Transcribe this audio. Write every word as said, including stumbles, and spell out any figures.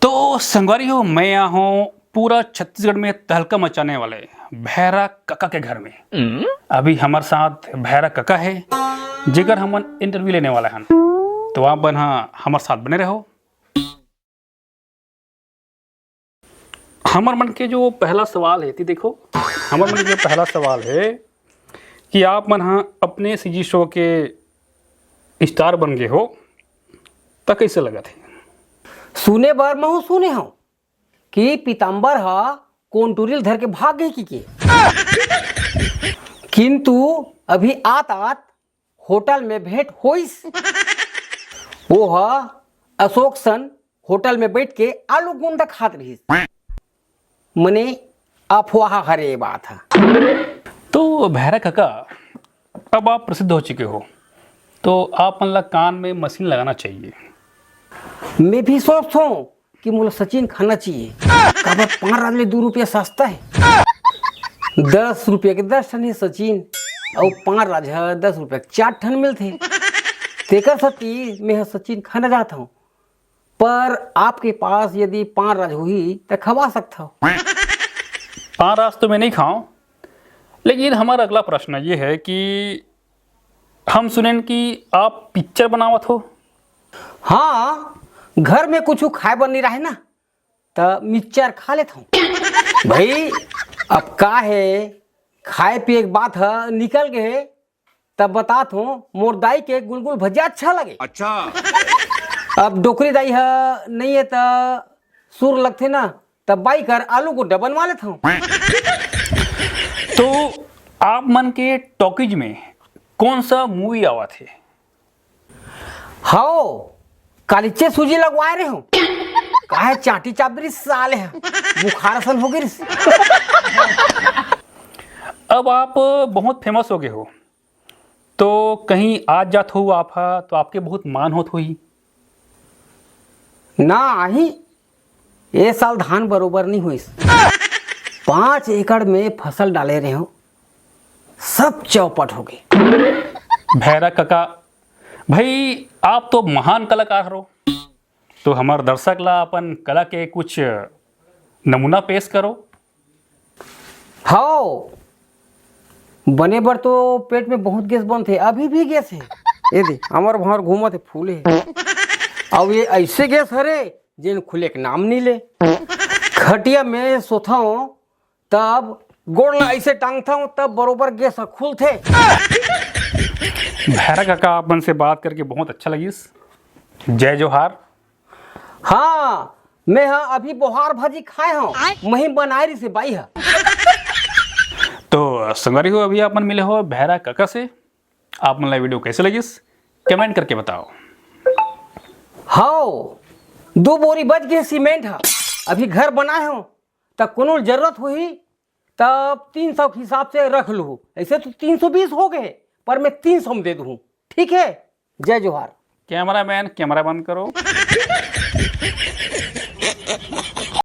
तो संगवारी हो, मैं आया हूँ पूरा छत्तीसगढ़ में तहलका मचाने वाले भैरा कका के घर में। अभी हमर साथ भैरा कका है, जेकर हमन इंटरव्यू लेने वाला हन। तो आप मन ह हमर साथ बने रहो। हमर मन के जो पहला सवाल है, ती देखो, हमर मन के जो पहला सवाल है कि आप मन ह अपने सीजी शो के स्टार बन गए हो, त कैसे लगत है? सुने बर महूं सुने हंव कि पीताम्बर ह कोन टूरी ल धर के भाग गए कि के। किंतु अभी आत आत होटल में भेंट होइस। वो ह अशोक सन होटल में बैठ के आलू गुंडा खात रहिस। मने अफवाह हरे ये बात ह। तो भैरा कका, अब आप प्रसिद्ध हो चुके हो, तो आप मन ला कान में मशीन लगाना चाहिए। मैं भी सोचथों कि मोला सचिन खाना चाहिए। काबर पान राज ले दू रुपया सस्ता है। दस रुपया के दस ठन हे सचिन, अउ पान राज ह दस रुपया के चार ठन मिलथे। तेकर सेती मैं ह सचिन खाना चाहत हूँ, पर आपके पास यदि पान राज होही त खवा सकत हव। पान राज तो मैं नहीं खाऊं, लेकिन हमारा अगला प्रश्न ये है कि हम सुनेन कि आप पिक्चर बनावत हो। हाँ, घर में कुछ खाए बर नहीं रहे ना, त मिक्सचर खा लेत हूँ। भाई, अब का है, खाए पिए के बात ह निकल गए, तब बतात हूँ, मोर दाई के गुलगुल भजिया अच्छा लगे। अच्छा। अब डोकरी दाई ह नहीं है त सुर लगथे ना, तब बाई कर आलू गुड्डा बनवा लेत हूँ। तो आप मन के टॉकीज में कौन सा मूवी आवत है? हव, कालिचे सूजी लगवाए रहे हूँ। काहे चाटी चाप दे रिस साले ह, बुखार असन हो गए रिस। अब आप बहुत फेमस हो गए हो, तो कहीं आज जात हो आप हा, तो आपके बहुत मान होत होही। ना आही, ए साल धान बरोबर नहीं होइस। पाँच एकड़ में फसल डाले रहे हूँ, सब चौपट हो गए। भैरा कका, भाई, आप तो महान कलाकार हरो, तो हमार दर्शक ला अपन कला के कुछ नमूना पेश करो। हव, बने बर तो पेट में बहुत गैस बनथे, अभी भी गैस है। ये दे, हमर भंवर घूमत है, फूले है। अब ये ऐसे गैस हरे, जेन खुले के नाम नहीं ले। खटिया में सोथव, तब गोड़ ला ऐसे टांगथव, तब बरोबर गैस ह खुलथे। भैरा काका, आप मन से बात करके बहुत अच्छा लगिस। जय जोहार। हाँ, मैं ह अभी बोहार भाजी खाए हूँ, मही बनाए रिसे बाई ह। तो संगवारी हो, अभी आप मन मिले हो भैरा काका से। आप मन ला वीडियो कैसे लगिस, कमेंट करके बताओ। हव, दो बोरी बच गए सीमेंट ह, अभी घर बनाए हूँ, त कोनो जरूरत होही तब तीन सौ के हिसाब से रख लूहू। ऐसे तो तीन सौ बीस हो गए, पर मैं तीन सौ में दे दूँ, ठीक है? जय जोहार। कैमरामैन, कैमरा बंद करो।